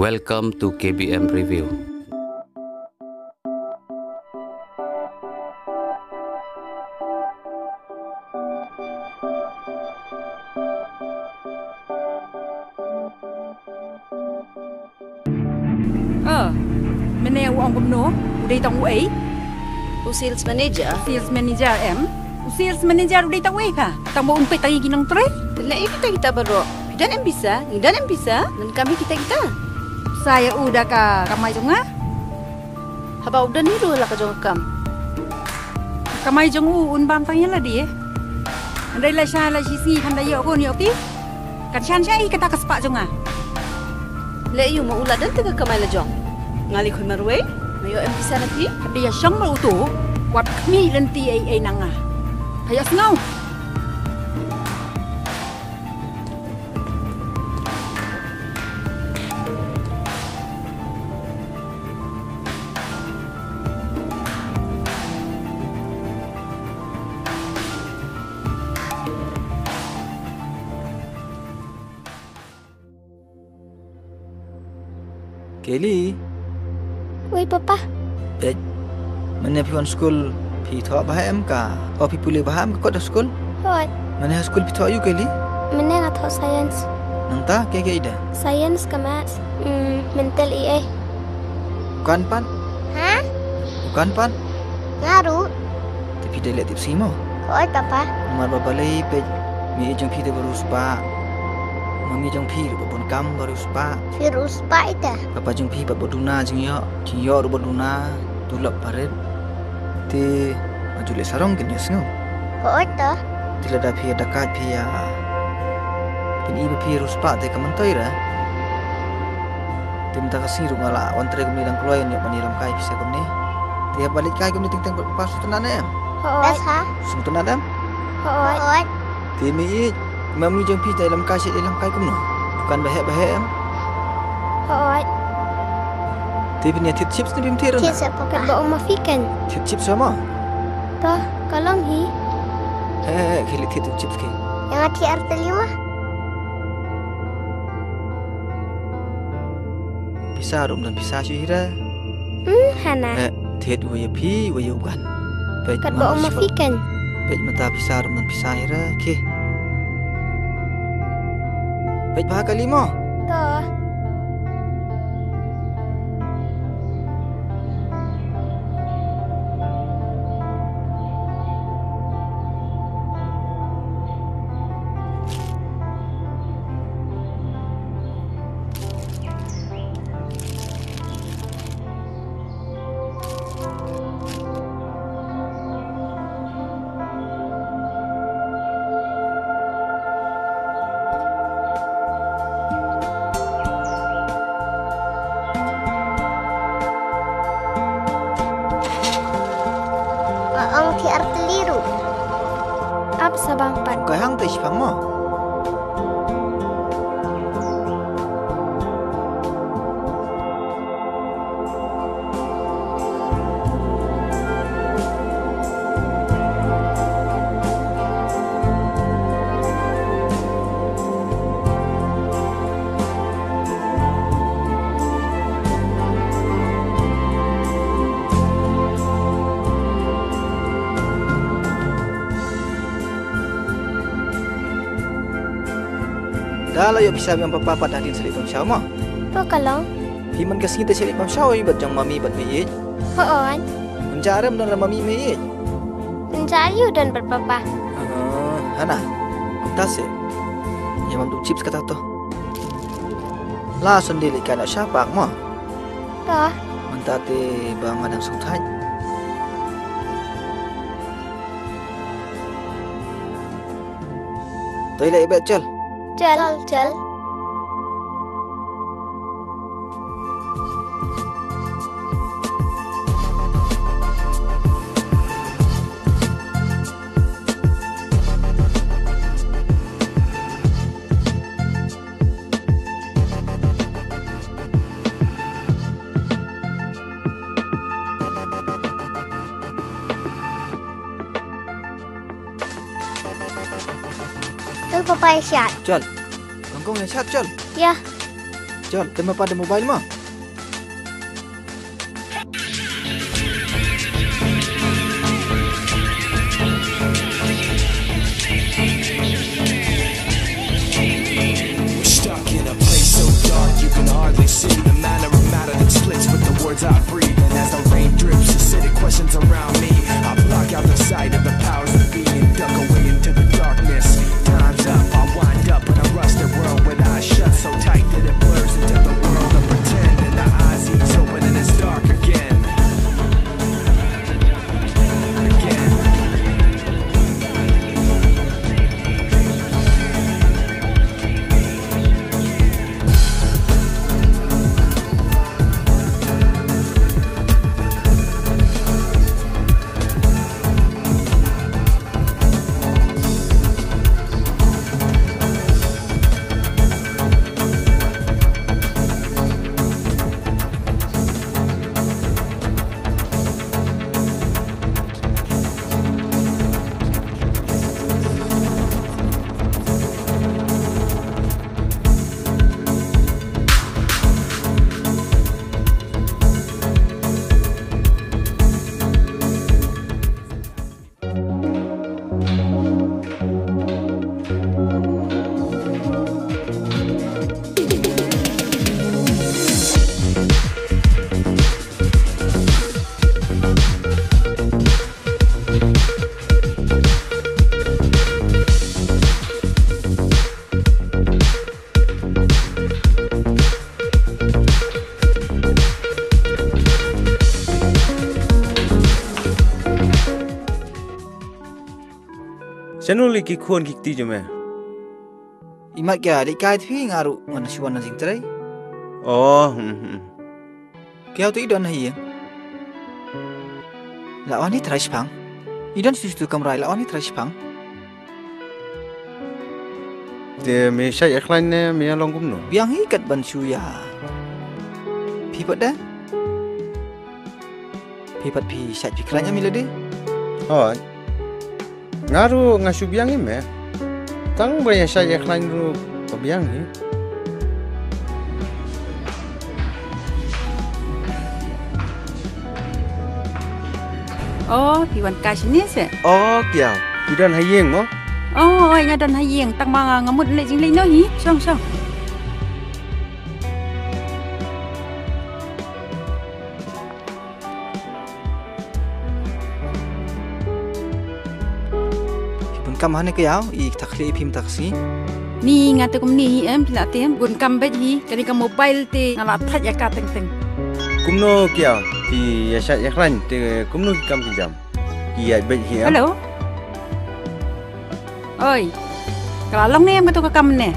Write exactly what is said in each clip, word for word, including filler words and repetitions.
Welcome to K B M Review. Oh, mynne u ong kumno, u dei tang uei? U sales manager. Sales manager em? U sales manager u dei tang uei pha? Tang ba un peit tang ïa ki nongtrei? Te leh ïa kita kita baroh. Phi don em pisa, ngi don em pisa, donkam ïa kita kita. Sa ïa u da ka kamai jong nga. Haba u don hi ruh la ka jong ka kam. Kamai jong u un bam tang ïa lade. Hynrei la sha la shi sngi kan da ïoh ko ïoh ti. Kan shan sha i kata ka spah jong nga. Leh ïa u ma u la don te ka kamai la jong. Nga leh khun marwei, nga ïoh em pisa na phi. Hynrei ïa shong mar uto, wat khmih lynti ei ei na nga. Ha ïoh sngew. Kaylee. Wei, Papa. Eh, mynne phi wan skul phi thoh bha em ka? O phi pule bha em ka kot ha skul? Hooid. Mynne ha skul phi thoh aïu, Kaylee? Mynne nga thoh science. Nangta, kaei kaei de? Science ka maths. Hmm, mynta leh ei ei. U Kan pat? Ha? U Kan pat? Nga ruh. Te phi dei leh tipsngi mo? Hooid, Papa. Namar ba balei peit, mei jong phi te ba riewspah. Mami jong phi ruh ba bun kam ba riewspah. Phi riewspah ita. Papa jong phi pat ba duna jingïoh, jingïoh ruh ba duna, tulop barit. Te nga ju leh sarong kin ïohsngew. Hooid to. Te lada phi ïa dakaid phi ïa, phin i ba phi riewspah te ka myntoi re. Te mynta ka sngi ruh nga la wan trei kumne dang kloi, ngan ïoh ban ïalam kai phi sa kumne. Te haba leit kai kumne teng teng bad papa, sngewtynnat ne em? Hooid. Best ha? Sngewtynnat em? Hooid. Hooid. Te mei ïeit, mami jong phi te ïalam kai, shet ïalam kai kumno? Dukan ba heh ba heh em? Hooid. Te phin ïa thied chips ne phim thied ruh na? Thied sa papa. Katba ong ma phi kan. Thied chips sa mo? To, ka long hi. He he he, khie leit thied chips khie. Ïa nga thied artylli ma. Pisa ruh ym don pisa shuh hi re. Hmm, hana. Eh, thied uwei ïa phi, uwei ïa u Kan. Peit, katba ong ma phi kan. Peit mynta pisa ruh ym don pisa hi re, khie. Peit bha kali mo. To. Nga ong thied artylli ruh. Ap sa bang pat. Ka hang te shipang mo. Da la ïoh pisa biang papa pat hadien sa leit pang shaw mo. To ka long. Phi man ka sngi te sa leit pang shaw ïa bad jong mami bad mei ïeit. Hooid. Pynjah re ym don re mami mei ïeit. Pynjah ïa u don bad papa. Ah, hana. Kumta se. Ïa mam du chips kata to. La Sunday leit kai noh sha park mo. To. Mynta te ba nga dang sngewthait. To ïa leit bad chal. Chal, chal. Chal papa ïa shad. Chal. Kong kong ïa shad chal. Ïa. Chon, te ma pat da mobile ma. We're stuck in a place so dark you can hardly see the manner of matter that splits with the words I breathe. And as the rain drips, acidic questions around me, I block out the sight of the powers that be and duck away into the darkness. Time's up, I wind up in a rusted world with eyes shut so tight that it blurs into the world of pretend. And the eyes ease open and it's dark again. Again. Shano lei ki khun ki kti jong me? I mat ka dei kai phi nga ruh ngan shu wan na jingtrei. Oh, hmm, hmm. Kiaw, te i don ha ïing? La wan hi trai shipang. I don shu shu kamra, la wan hi trai shipang. Te me shait ïa khlaiñ ne me ïa long kumno? Biang hi kat ban shu ïa. Phi pat de? Phi pat phi shait phi khlaiñ ïa mi lade? Hooid. Nga ruh nga shu biang ïa me. Tang ba ïa shait ïa khlaiñ ruh ka biang hi. Oh, phi wan kai shane se? Oh, Kiaw. Phi don ha ïing mo? Oh, oi, nga don ha ïing. Tang ma nga, nga mut leit jingleit noh hi. Shong, shong. Phi bun kam hangne Kiaw, i kata khlieh ïa phi mynta ka sngi. Ni nga te kumne hi em, phi la te em, bun kam beit hi, kane ka mobile te nga la thait ïa ka teng teng. Kumno Kiaw, phi ïa shait ïa khlaiñ te kumno ki kam ki jam? Ki ïaid beit hi em? Hello. Oi. Ka la long ne em kato ka kam ne?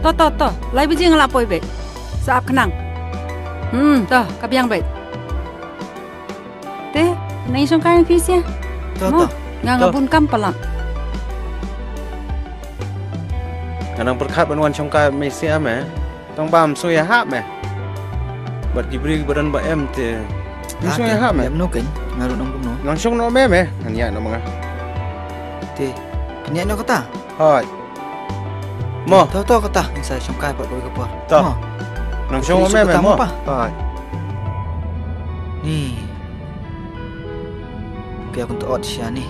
To, to, to. Lai baje nga la poi beit. Sa ap khnang. Hmm, to, ka biang beit. Te, nang ïa shongkai phi sha? To, to. Nga, nga bun kam palat. Nga nang pyrkhat ban wan shongkai me sha me. Tang ba ym sngewsih ïa hap me. Bad ki briew kiba don ba em te. Ym sngewsih ïa hap me. Em no kein, nga ruh nang kumno. Nang shong noh me me, ngan ïaid noh ma nga. Te, phin ïaid noh kata? Hooid. Mo. To, to kata, ngin sa shongkai pat kawei ka por. To. Mo. Nang shong noh me me mo. Hooid. Ni. Ka ïa kun to ot sha ni.